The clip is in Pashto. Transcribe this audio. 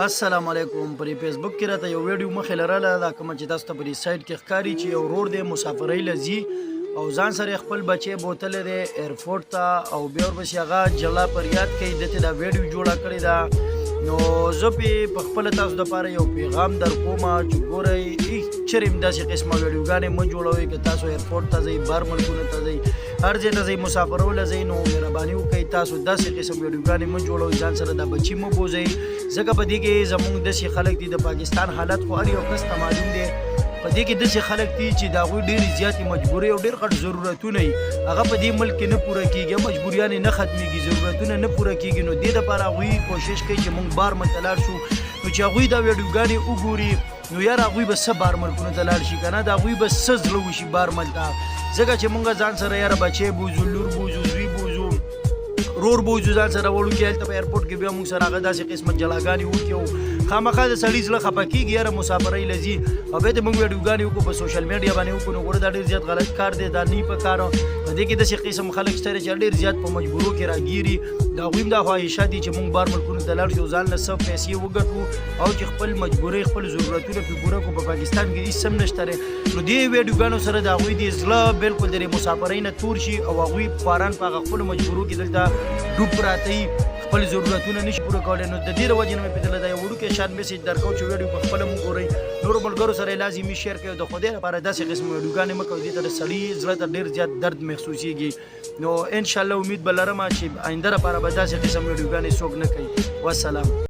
السلام علیکم. پر فیسبوک کې راته یو ویډیو مخې لرله، دا کومه چې تاسو ته په دې سایت کې ښکاري چې یو ورور دی مسافرۍ لځي او ځان سره خپل بچی بوتلی دی ایرپورټ ته، او بیا ورپسې هغه جلا پریاد کوي. دته دا ویډیو جوړه کړې ده، نو زه پې په خپله تاسو دپاره یو پیغام در کوم چې ګورئ، هېڅ چېرې هم داسې قسمه ویډیوګانې مه جوړوئ. که تاسو ایرپورټ ته ځئ، بهر ملکونو ته ځئ، هر ځای ته ځئ، مسافرو له ځئ، نو مهرباني وکړئ، تاسو داسې قسم ویډیوګانې مه جوړوئ، ځان سره دا بچي مه بوځئ، ځکه په دې کې زمونږ داسې خلک دي. د پاکستان حالت خو هر یو کس ته معلوم دی. په دې کې داسې خلک دي چې د هغوی ډېرې زیاتې مجبورۍ او ډېر غټ ضرورتونه وي، هغه په دې ملک کې نه پوره کېږي، مجبوریانې نه ختمېږي، ضرورتونه نه پوره کېږي. نو دې دپاره هغوی کوشش کوي چې مونږ بار ملک ته لاړ شو. نو چې هغوی دا ویډیوګانې وګوري، نو یار هغوی به څه بار ملکونو ته لاړ شي که نه؟ د هغوی به څه زړه وشي بار ملک ته؟ ځکه چې مونږ ځان سره یاره بچی بوځو، لور بوځو، زوی بوځو، رور بوځو، ځان سره وړوکی هلته په ایرپورټ کې بیا موږ سره هغه داسې قسمه جلاګانې وکړي او خامخا د سړي زړه خفه کېږي. یاره مسافرۍ له ځي او بیا ته موږ ویډیوګانې وکړو، په سوشل میډیا باندې وکړو، نو ګوره دا ډېر زیات غلط کار دی، دا نه په کار. په دې کې داسې قسم خلک شته چې ډېر زیات په مجبورو کې راګیري. د هغوی هم دا خواهشات دي چې موږ بار ملکونو ته لاړ شو، ځان له څه پیسې وګټو او چې خپل مجبورۍ، خپل ضرورتونه پرې پوره کړو. په پاکستان کې هېڅ هم نشته دی. نو دې ویډیوګانو سره د هغوی دې زړه بالکل د مسافرۍ نه تور شي او هغوی خواران په هغه خپلو مجبورو کې دلته ډوب پراته وي، خپل ضرورتونه نشي پوره کولی. نو د دې د وجې نه مې په دله دا یو وړوکی شان میسج درکو چې ویډیو په خپله مو ګورئ، نورو ملګرو سره یې لازمي شیر کړئ او د خدای لپاره داسې قسم ویډیوګانې مه کوئ. دې ته د سړي زړه ته ډېر زیات درد محسوسېږي. نو انشاءالله امید به لرم چې آینده لپاره به داسې قسم ویډیوګانې څوک نه کوي. والسلام.